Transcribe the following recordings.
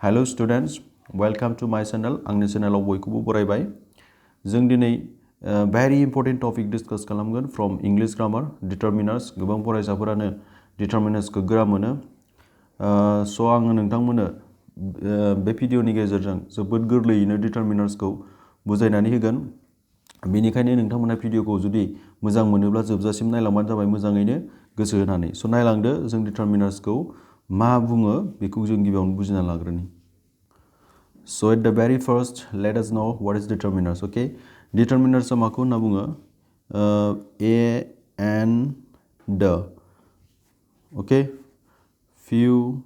Hello students, welcome to my channel. आंनि चेनेलाव बयखौबो बरायबाय. जों दिनै very important topic discuss खालामगोन from English grammar determiners. गोबां फरायसाफोरानो determiners खौ गोरा मोनो. So आङो नोंथांमोननो बे भिडिअनि गेजेरजों जोबोद गोरलैयैनो determiners खौ बुजायनानै होगोन. बेनिखायनो नोंथांमोना भिडिअखौ जुदि मोजां मोनोब्ला जोबजासिम नायलांबानो जाबाय मोजाङैनो गोसो होनानै. So नायलांदो जों determiners खौ मा बुङो बेखौ जों गिबियावनो बुजिना लाग्रोनि. So at the very first, let us know what is determiners. Okay, determiners माखौ होनना बुङो? A and the. Okay, few,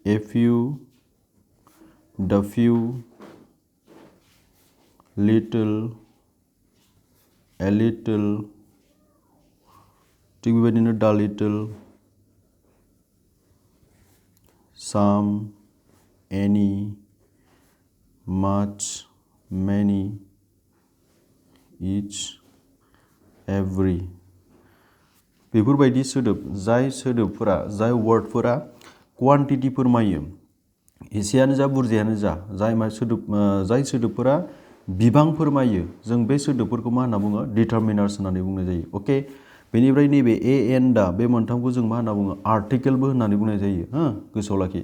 a few, the few, little, a little, थिग बेबायदिनो the little, some, any, much, many, each, every. बेफोरबायदि सोदोब जाय सोदोबफोरा जाय वर्डफोरा क्वान्टिटी फोरमायो एसेयानो जा बुरजायानो जा जाय सोदोबफोरा बिबां फोरमायो जों बे सोदोबफोरखौ मा होनना बुङो डिटरमिनार्स होननानै बुंनाय जायो. ओके, बेनिफ्राय नैबे ए एन दा बे मोनथामखौ जों मा होनना बुङो आर्टिकेलबो होननानै बुंनाय जायो. गोसोआव लाखि.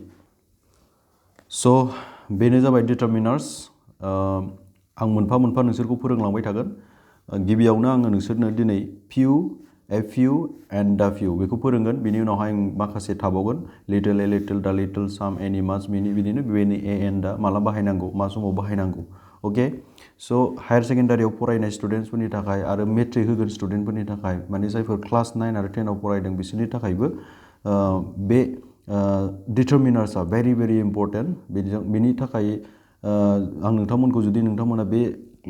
स' बेनो जाबाय डिटरमिनार्स. आं मोनफा मोनफा नोंसोरखौ फोरोंलांबाय थागोन. गिबियावनो आङो नोंसोरनो दिनै few, a few and the few बेखौ फोरोंगोन. बेनि उनावहाय आं माखासे थाबावगोन little, a little, the little, some, any, much, many बिदिनो बेनि a and the माला बाहायनांगौ मा समाव बाहायनांगौ. ओके, स' हायार सेकेन्डारियाव फरायनाय स्टुडेन्टसफोरनि थाखाय आरो मेट्रिक होगोन स्टुडेन्टफोरनि थाखाय माने जायफोर क्लास 9 आरो 10 आव फरायदों बिसोरनि थाखायबो बे डिटरमिनार्सआ भेरि भेरि इम्परटेन्ट. बेनि थाखाय आं नोंथांमोनखौ जुदि नोंथांमोना बे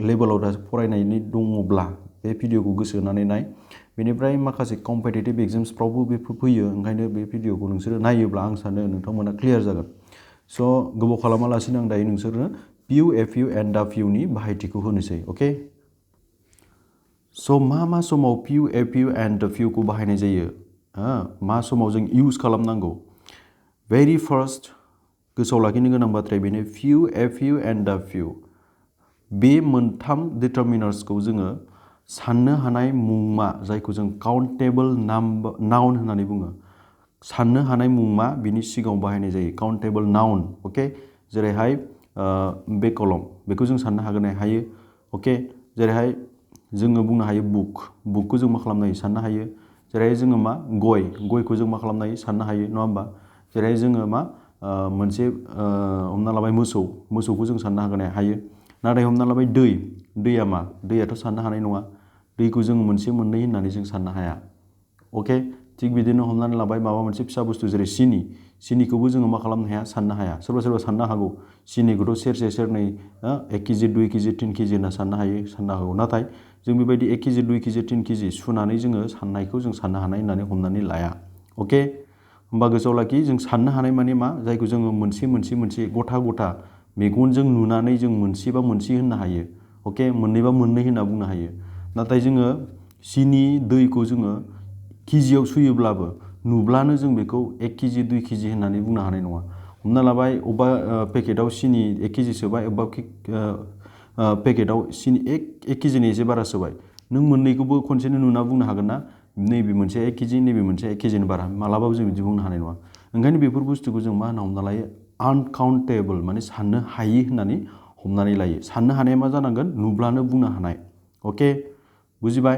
लेभेलाव दा फरायनायनि दङब्ला बे भिडिअखौ गोसो होनानै नाय. बेनिफ्राय माखासे कम्पिटिटिभ एग्जाम्सफ्रावबो बेफोर फैयो, ओंखायनो बे भिडिअखौ नोंसोरो नायोब्ला आं सानो नोंथांमोना क्लियार जागोन. स' गोबाव खालामालासिनो आं दायो नोंसोरनो few, a few and the fewनि बाहायथिखौ होनोसै. ओके, स' मा समाव few, a few and the fewखौ बाहायनाय जायो, मा समाव जों इउज खालामनांगौ. भेरि फार्स्ट गोसोआव लाखिनो गोनां बाथ्राया बेनो few, a few and the few. बे मोनथाम डिटरमिनार्सखौ जोङो साननो हानाय मुंमा जायखौ जों काउन्टेबल नाउन होननानै बुङो. साननो हानाय मुंमा बिनि सिगाङाव बाहायनाय जायो काउन्टेबल नाउन. ओके, जेरैहाय बे कलम बेखौ जों साननो हायो. ओके, जेरैहाय जोङो बुंनो हायो बुकखौ जों मा खालामनो हायो साननो हायो. जेरैहाय जोङो मा गयखौ जों मा खालामनो हायो साननो हायो, नङा होमबा? जेरैहाय जोङो मा मोनसे हमना लाबाय मोसौखौ जों साननो हायो. नाथाय हमना लाबाय दैया मा? दैयाथ' साननो हानाय नङा. दैखौ जों मोनसे मोननै होननानै जों साननो हाया. ओके, थिग बिदिनो हमनानै लाबाय माबा मोनसे फिसा बुस्थु जेरै सिनिखौबो जोङो मा खालामनो हाया साननो हाया. सोरबा साननो हागौ सिनिखौथ' सेरसे सेरनै 1 केजि 2 केजि 3 केजि होनना साननो हागौ. नाथाय जों बेबायदि 1 केजि 2 केजि 3 केजि सुनानै जोङो साननायखौ जों साननो हानाय होननानै हमनानै लाया. ओके, होमबा गोसोआव लाखि जों साननो हानाय माने मा? जायखौ जोङो मोनसे गथा मेगनजों नुनानै जों मोनसेबा मोनसे होननो हायो. ओके, मोननैबा मोननै होनना बुंनो हायो. नाथाय जोङो दैखौ जोङो केजियाव सुयोब्लाबो नुब्लानो जों बेखौ 1 केजि 2 केजि होननानै बुंनो हानाय नङा. हमना लाबाय अबेबा पेकेटाव सिनि 1 केजि सोबाय, अबेबा पेकेटाव सिनि 1 केजिनि एसे बारा सोबाय. नों मोननैखौबो खनसेनो नुना बुंनो हागोन ना नैबे मोनसे 1 केजि नैबे मोनसे 1 केजिनि बारा? मालाबाबो जों बिदि बुंनो हानाय नङा. ओंखायनो बेफोर बुस्थुखौ जों मा होनना हमना लायो आनकाउन्टेबल माने साननो हायि होननानै हमनानै लायो. साननो हानाया मा जानांगोन? नुब्लानो बुंनो हानाय. ओके, बुजिबाय?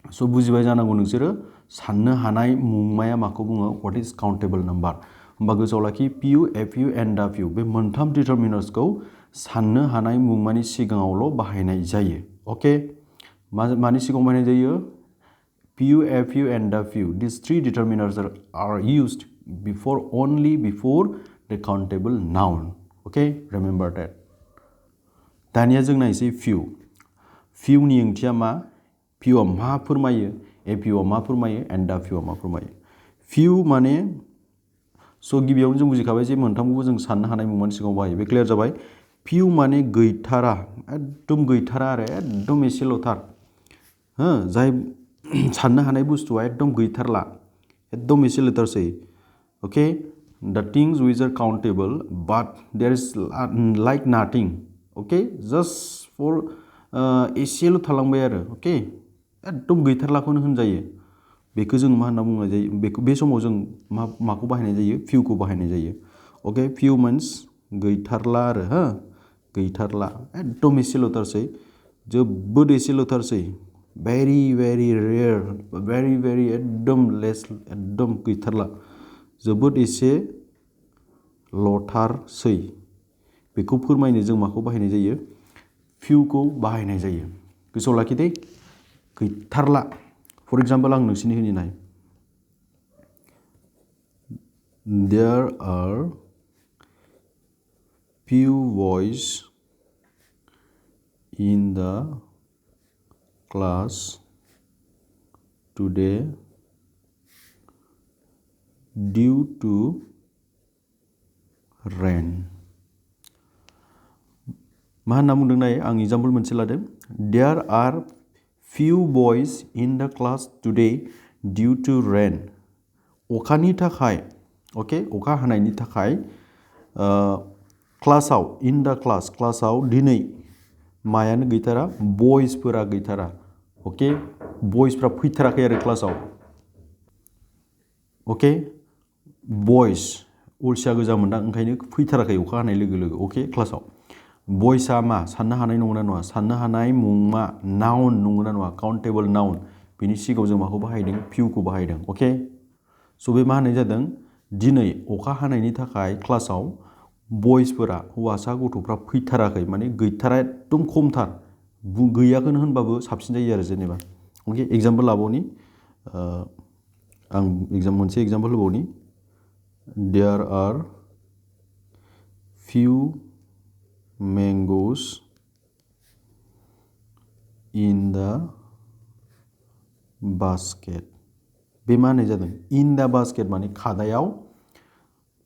स' बुजिबाय जानांगौ नोंसोरो साननो हानाय मुंमाया माखौ बुङो? What is countable number. होमबा गोसोआव लाखि few, a few and the few बे मोनथाम डिटरमिनार्सखौ साननो हानाय मुंमानि सिगाङावल' बाहायनाय जायो. ओके, मानि सिगाङाव बाहायनाय जायो? few, a few and the few. These three determiners are used only before the countable noun. Okay, remember that. दानिया जों नायसै fewनि ओंथिया मा? fewआ मा फोरमायो? a fewआ मा फोरमायो? and the fewआ मा फोरमायो? few माने स' गिबियावनो जों बुजिखाबाय जे मोनथामखौबो जों साननो हानाय मुंमानि सिगाङाव बाहायो. बे क्लियार जाबाय. few माने गैथारा, एकदम गैथारा आरो एकदम एसेल'थार. जाय साननो हानाय बुस्थुआ एकदम गैथारला, एकदम एसेल'थारसै. Okay, the things which are countable, but there is like nothing. Okay, just for एसेल' थालांबाय आरो okay एकदम गैथारलाखौनो होनजायो बेखौ जों मा होनना बुंनाय जायो बेखौ बे समाव जों माखौ बाहायनाय जायो फिउखौ बाहायनाय जायो okay few means गैथारला आरो हा गैथारला एकदम एसेल'थारसै जोबोद एसेल'थारसै very very rare very very एकदम less एकदम गैथारला जोबोद एसे ल'थारसै बेखौ फोरमायनो जों माखौ बाहायनाय जायो फिउखौ बाहायनाय जायो गोसोआव लाखि दे गैथारला फर एग्जाम्पल आं नोंसिनि होनि नाय there are few boys in the class today due to rain मा होनना बुंदों नाय आं एग्जाम्पल मोनसे लादों there are few boys in the class today due to rain अखानि थाखाय okay अखा हानायनि थाखाय क्लासाव in the class क्लासाव दिनै मायानो गैथारा बयसफोरा गैथारा okay बयसफ्रा फैथाराखै आरो क्लासाव okay बयस अलसिया गोजा मोनदां ओंखायनो फैथाराखै अखा हानाय लोगो लोगो okay क्लासाव बयसआ मा साननो हानाय नंगौना नङा साननो हानाय मुङा नाउन नंगौना नङा काउन्टेबल नाउन बिनि सिगाङाव जों माखौ बाहायदों फिउखौ बाहायदों okay स' बे मा होननाय जादों दिनै अखा हानायनि थाखाय क्लासाव बयसफोरा हौवासा गथ'फ्रा फैथाराखै माने गैथारा एकदम खमथार गैयाखौनो होनबाबो साबसिन जायो आरो जेनेबा okay एग्जाम्पल लाबावनि आं मोनसे example होबावनि there are few mangoes in the basket बे मा होननाय जादों in the basket माने खादायाव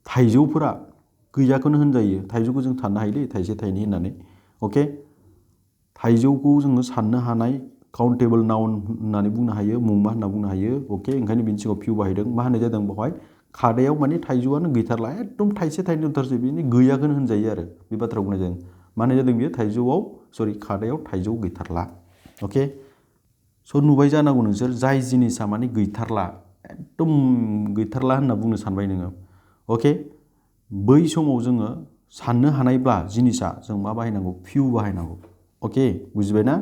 थाइजौफोरा गैयाखौनो होनजायो थाइजौखौ जों साननो हायोलै थाइसे थाइनै होननानै okay थाइजौखौ जोङो साननो हानाय काउन्टेबल नाउन होननानै बुंनो हायो मुंमा होनना बुंनो हायो okay ओंखायनो बिनि सिगाङाव फिउ बाहायदों मा होननाय जादों बेवहाय खादायाव माने थाइजौआनो गैथारला एकदम थाइसे थाइनै दंथारसै बिनि गैयाखौनो होनजायो आरो बे बाथ्राखौ बुंनाय जादों मा होननाय जादों बेयो थाइजौआव सरि खादायाव थाइजौ गैथारला okay स' नुबाय जानांगौ नोंसोर जाय जिनिसा माने गैथारला एकदम गैथारला होनना बुंनो सानबाय नोङो okay बै समाव जोङो साननो हानायब्ला जिनिसा जों मा बाहायनांगौ फिउ बाहायनांगौ okay बुजिबाय ना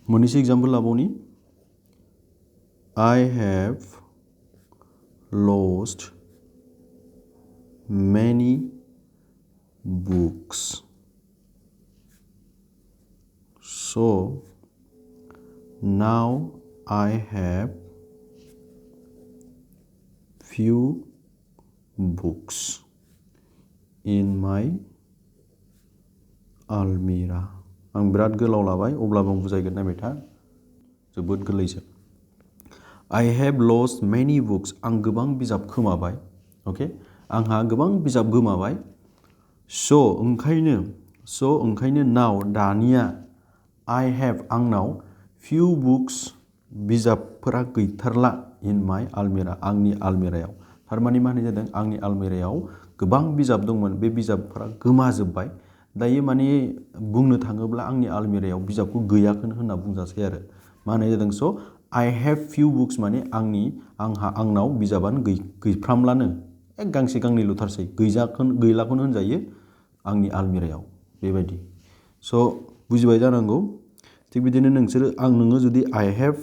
मोननैसो example लाबावनि I have lost many books so now I have few books in my almirah आं बिराद गोलाव लाबाय अब्लाबो आं बुजायगोन नायबाय था जोबोद गोरलैसो I have lost many books आं गोबां बिजाब खोमाबाय okay आंहा गोबां बिजाब गोमाबाय so ओंखायनो now दानिया I have आंनाव few books बिजाबफोरा गैथारला in my almirah आंनि आलमिरायाव थारमाने मा होननाय जादों आंनि आलमिरायाव गोबां बिजाब दंमोन बे बिजाबफोरा गोमाजोब्बाय दायो माने बुंनो थाङोब्ला आंनि आलमिरायाव बिजाबखौ गैयाखौनो होनना बुंजासै आरो मा होननाय जादों स' I have few books माने आंनाव बिजाबानो गैफ्रामलानो गांसे गांनैल'थारसै गैलाखौनो होनजायो आंनि आलमिरायाव बेबायदि स' बुजिबाय जानांगौ थिग बिदिनो नोङो जुदि I have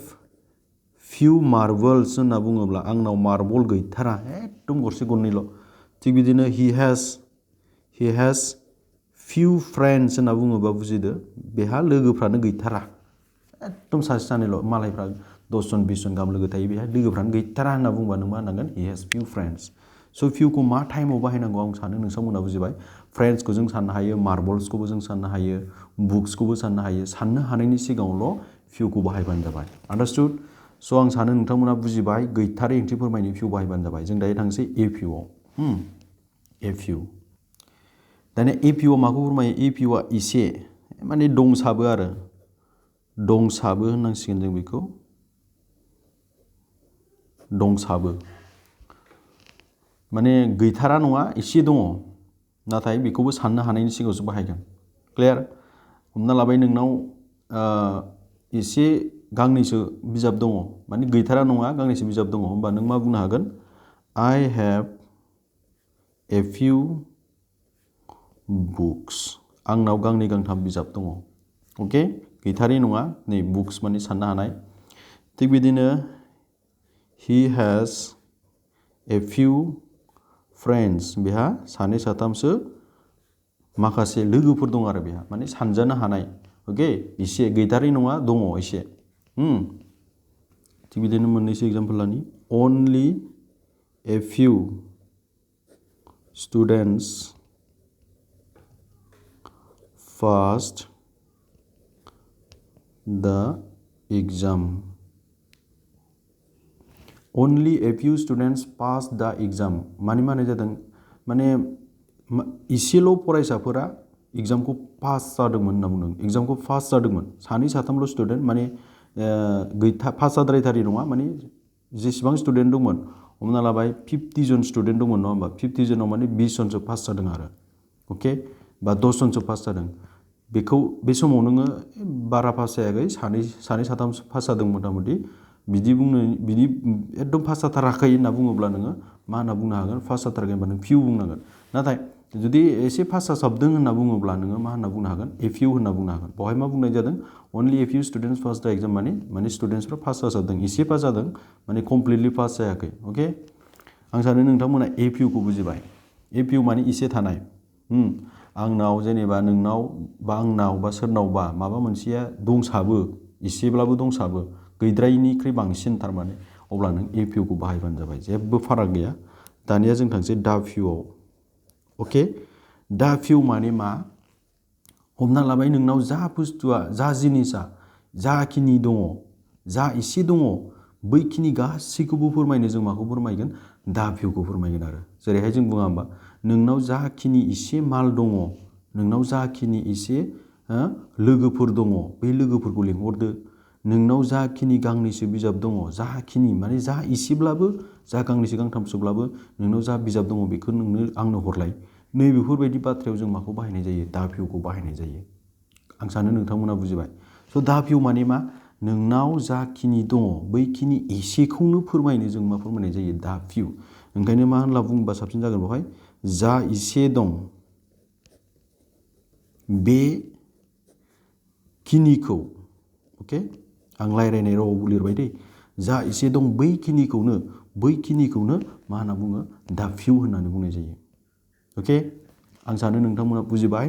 few marbles होनना बुङोब्ला आंनाव मार्बल गैथारा एकदम गरसे गरनैल' थिग बिदिनो he has few friends होनना बुङोबा बुजिदो बेहा लोगोफ्रानो गैथारा एकदम सासे सानैल' मालायफ्रा 10 जन 20 जन गाहाम लोगो थायो बेहा लोगोफ्रानो गैथारा होनना बुंबा नों मा होनांगोन he has few friends स' फिउखौ मा टाइमाव बाहायनांगौ आं सानो नोंथांमोना बुजिबाय फ्रेन्ड्सखौ जों साननो हायो मार्बल्सखौबो जों साननो हायो बुक्सखौबो साननो हायो साननो हानायनि सिगाङावल' फिउखौ बाहायबानो जाबाय आन्डारस्टुड स' आं सानो नोंथांमोना बुजिबाय गैथारै ओंथि फोरमायनो फिउ बाहायबानो जाबाय जों दायो थांसै ए फिउआव ए फिउ दानिया ए फिउआव माखौ फोरमायो ए फिउआ एसे माने दंसाबो आरो दंसाबो होननांसिगोन जों बेखौ दंसाबो माने गैथारा नङा एसे दङ नाथाय बेखौबो साननो हानायनि सिगाङावसो बाहायगोन क्लियार हमना लाबाय नोंनाव एसे गांनैसो बिजाब दङ माने गैथारा नङा गांनैसो बिजाब दङ होमबा नों मा बुंनो हागोन I have a few books आंनाव गांनै गांथाम बिजाब दङ अके गैथारि नङा नै बुक्स माने साननो हानाय थिग बिदिनो he has a few friends बेहा सानै साथामसो माखासे लोगोफोर दं आरो बेहा माने सानजानो हानाय अके एसे गैथारि नङा दङ एसे थिग बिदिनो मोननैसो एग्जाम्पल लानि only a few students passed the exam only a few students passed the exam माने जादों माने इसेल' फरायसाफोरा एग्जामखौ पास जादोंमोन होनना बुंदों एग्जामखौ पास जादोंमोन सानै साथामल' स्टुडेन्ट माने पास जाद्रायथारि नङा माने जेसेबां स्टुडेन्ट दंमोन हमना लाबाय 50 जन स्टुडेन्ट दंमोन नङा होमबा 50 जनाव माने 20 जनसो पास जादों आरो अके बा 10 जनसो पास जादों बेखौ बे समाव नोङो बारा पास जायाखै सानै साथामसो पास जादों मथा मथि बिदि एकदम पास जाथाराखै होनना बुङोब्ला नोङो मा होनना बुंनो हागोन पास जाथाराखै होनबा नों फिउ बुंनांगोन नाथाय जुदि एसे पास जासाबदों होनना बुङोब्ला नोङो मा होनना बुंनो हागोन ए फिउ होनना बुंनो हागोन बेवहाय मा बुंनाय जादों अनलि ए फिउ स्टुडेन्टस पास द एग्जाम माने स्टुडेन्टसफ्रा पास जासाबदों एसे पास जादों माने कमप्लिटलि पास जायाखै अके आं सानो नोंथांमोना ए फिउखौ बुजिबाय ए फिउ माने एसे थानाय आंनाव जेनेबा नोंनाव बा आंनाव बा सोरनावबा माबा मोनसेया दंसाबो एसेब्लाबो दंसाबो गैद्रायनिख्रुइ बांसिन थारमाने अब्ला नों ए फिउखौ बाहायबानो जाबाय जेबो फाराग गैया दानिया जों थांसै दा फिउआव अके दा फिउ माने मा हमना लाबाय नोंनाव जा बुस्थुआ जा जिनिसा जाखिनि दङ जा एसे दङ बैखिनि गासैखौबो फोरमायनो जों माखौ फोरमायगोन दा फिउखौ फोरमायगोन आरो जेरैहाय जों बुङा होमबा नोंनाव जाखिनि एसे माल दङ नोंनाव जाखिनि एसे लोगोफोर दङ बै लोगोफोरखौ लिंहरदो नोंनाव जाखिनि गांनैसो बिजाब दङ जाखिनि माने जा एसेब्लाबो जा गांनैसो गांथामसोब्लाबो नोंनाव जा बिजाब दङ बेखौ नोंनो आंनो हरलाय नै बेफोरबायदि बाथ्रायाव जों माखौ बाहायनाय जायो दा फिउखौ बाहायनाय जायो आं सानो नोंथांमोना बुजिबाय स' दा फिउ माने मा नोंनाव जाखिनि दङ बैखिनि एसेखौनो फोरमायनो जों मा फोरमायनाय जायो दा फिउ ओंखायनो मा होनना बुङोबा साबसिन जागोन बेवहाय जा एसे दं बे खिनिखौ अके आं रायज्लायनाय रावाव लिरबाय दै जा एसे दं बैखिनिखौनो मा होनना बुङो दा फिउ होननानै बुंनाय जायो अके आं सानो नोंथांमोना बुजिबाय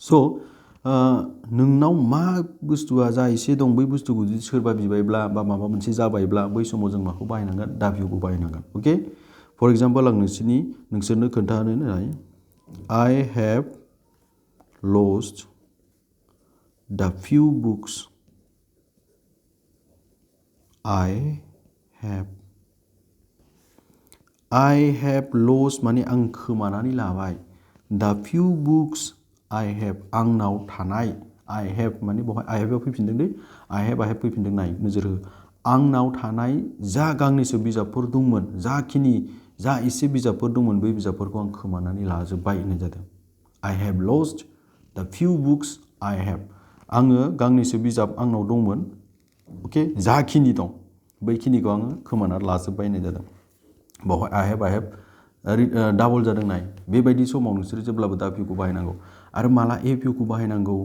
स' नोंनाव मा बुस्थुआ जा एसे दं बै बुस्थुखौ जुदि सोरबा बिबायब्ला बा माबा मोनसे जाबायब्ला बै समाव जों माखौ बाहायनांगोन दा फिउखौ बाहायनांगोन अके फर एग्जाम्पल आं नोंसोरनो खोन्थानो नाय I have lost the few books I have lost माने आं खोमानानै लाबाय the few books I have आंनाव थानाय I have माने बेवहाय I have फैफिनदों दै I have फैफिनदों नाय नोजोर हो आंनाव थानाय जा गांनैसो बिजाबफोर दंमोन जा एसे बिजाबफोर दंमोन बै बिजाबफोरखौ आं खोमानानै लाजोब्बाय होननाय जादों I have lost the few books I have आङो गांनैसो बिजाब आंनाव दंमोन अके जाखिनि दं बैखिनिखौ आङो खोमानानै लाजोब्बाय होननाय जादों बेवहाय I have डाबल जादों नाय बेबायदि समाव नोंसोर जेब्लाबो दा फिउखौ बाहायनांगौ आरो माला ए फिउखौ बाहायनांगौ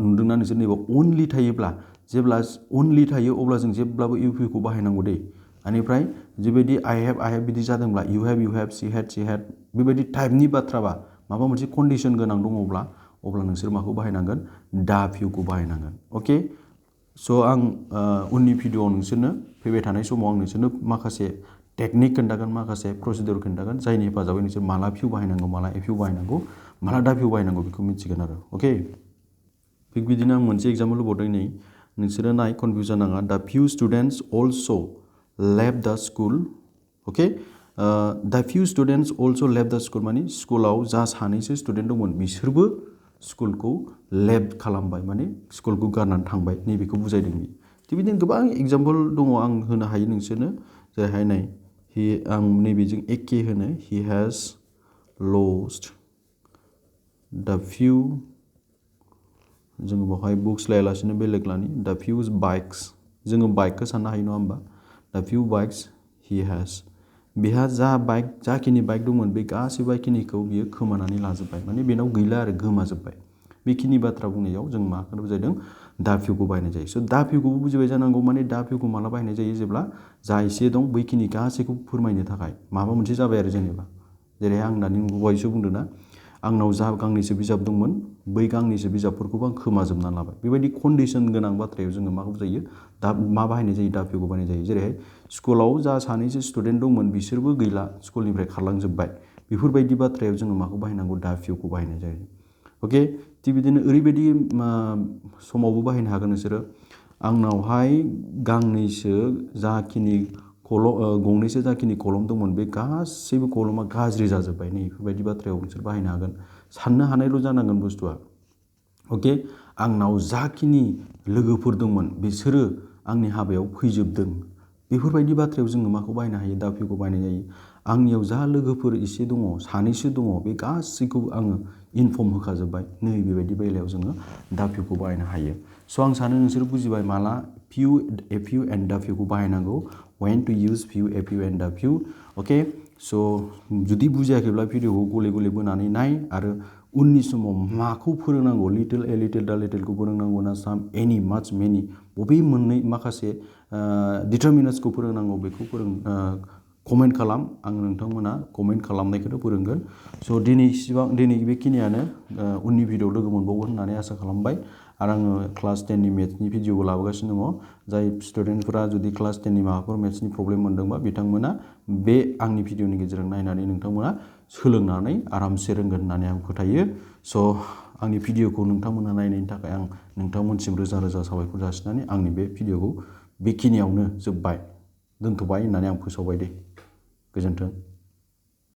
नुदोंना नोंसोर नैबे अनलि थायोब्ला जेब्ला अनलि थायो अब्ला जों जेब्लाबो इउ फिउखौ बाहायनांगौ दै बेनिफ्राय जिबायदि I have बिदि जादोंब्ला you have she had बेबायदि टाइपनि बाथ्राबा माबा मोनसे कन्डिसन गोनां दङब्ला अब्ला नोंसोर माखौ बाहायनांगोन दा फिउखौ बाहायनांगोन अके स' आं उननि भिडिअ'आव नोंसोरनो फैबाय थानाय समाव आं नोंसोरनो माखासे टेकनिक खोन्थागोन माखासे प्रसिडिउर खोन्थागोन जायनि हेफाजाबै नोंसोर माला फिउ बाहायनांगौ माला ए फिउ बाहायनांगौ माला दा फिउ बाहायनांगौ बेखौ मिथिगोन आरो अके थिग बिदिनो आं मोनसे एग्जाम्पल होबावदों नै नोंसोरो नाय कनफिउजन नाङा दा फिउ स्टुडेन्टस अल्स' लेफ्ट द स्कुल अके दा फिउ स्टुडेन्टस अल्स' लेफ्ट द स्कुल माने स्कुलाव जा सानैसो स्टुडेन्ट दंमोन बिसोरबो स्कुलखौ लेफ्ट खालामबाय माने स्कुलखौ गारनानै थांबाय नैबेखौ बुजायदों बियो थिग बिदिनो गोबां एग्जाम्पल दङ आं होनो हायो नोंसोरनो जेरैहाय नाय आं नैबेजों एखे होनो he has lost the few जोङो बेवहाय बुक्स लायालासिनो बेलेग लानि the few bikes जोङो बाइकखौ साननो हायो नङा होमबा the few bikes he has बेहा जाखिनि बाइक दंमोन बे गासै बाइकखिनिखौ बियो खोमानानै लाजोब्बाय माने बेनाव गैला आरो गोमाजोब्बाय बेखिनि बाथ्रा बुंनायाव जों माखौ बुजायदों दा फिउखौ बाहायनाय जायो स' दा फिउखौबो बुजिबाय जानांगौ माने दा फिउखौ माला बाहायनाय जायो जेब्ला जा एसे दं बैखिनि गासैखौ फोरमायनो थाखाय माबा मोनसे जाबाय आरो जेनेबा जेरै आं दानि दहायसो बुंदों ना आंनाव जा गांनैसो बिजाब दंमोन बै गांनैसो बिजाबफोरखौबो आं खोमाजोबना लाबाय बेबायदि कन्डिसन गोनां बाथ्रायाव जोङो मा बुजायो दा मा बाहायनाय जायो दा फिउखौ बाहायनाय जायो जेरैहाय स्कुलाव जा सानैसो स्टुडेन्ट दंमोन बिसोरबो गैला स्कुलनिफ्राय खारलांजोब्बाय बेफोरबायदि बाथ्रायाव जोङो माखौ बाहायनांगौ दा फिउखौ बाहायनाय जायो अके थिग बिदिनो ओरैबायदि समावबो बाहायनो हागोन नोंसोरो आंनावहाय गांनैसो जाखिनि गंनैसो जाखिनि कलम दंमोन बे गासैबो कलमा गाज्रि जाजोब्बाय नै बेफोरबायदि बाथ्रायाव नोंसोर बाहायनो हागोन साननो हानायल' जानांगोन बुस्थुआ अके आंनाव जाखिनि लोगोफोर दंमोन बिसोरो आंनि हाबायाव फैजोबदों बेफोरबायदि बाथ्रायाव जोङो माखौ बाहायनो हायो दा फिउखौ बाहायनाय जायो आंनियाव जा लोगोफोर एसे दङ सानैसो दङ बे गासैखौबो आङो इनफर्म होखाजोब्बाय नै बेबायदि बेलायाव जोङो दा फिउखौ बाहायनो हायो स' आं सानो नोंसोर बुजिबाय माला फिउ ए फिउ एन्ड दा फिउखौ बाहायनांगौ when to use few a few and a few okay स' जुदि बुजियाखैब्ला भिडिअखौ गले गले बोनानै नाय आरो उननि समाव माखौ फोरोंनांगौ लिटिल ए लिटिल दा लिटिलखौ फोरोंनांगौ ना साम एनि माच मेनि बबे मोननै माखासे डिटारमिनार्सखौ फोरोंनांगौ बेखौ कमेन्ट खालाम आं नोंथांमोना कमेन्ट खालामनायखौनो फोरोंगोन स' दिनै बेखिनियानो उननि भिडिअ लोगो मोनबावगोन होननानै आसा खालामबाय आरो आङो क्लास 10नि मेथ्सनि भिडिअबो लाबोगासिनो दङ जाय स्टुडेन्टफोरा जुदि क्लास 10नि माबाफोर मेथ्सनि प्रब्लेम मोनदोंबा बिथांमोना बे आंनि भिडिअनि गेजेरजों नायनानै नोंथांमोना सोलोंनानै आरामसे रोंगोन होननानै आं फोथायो स' आंनि भिडिअखौ नोंथांमोना नायनायनि थाखाय आं नोंथांमोनसिम रोजा रोजा साबायखर जासिनानै आंनि बे भिडिअखौ बेखिनियावनो जोब्बाय दोनथ'बाय होननानै आं फोसावबाय दे गोजोन्थों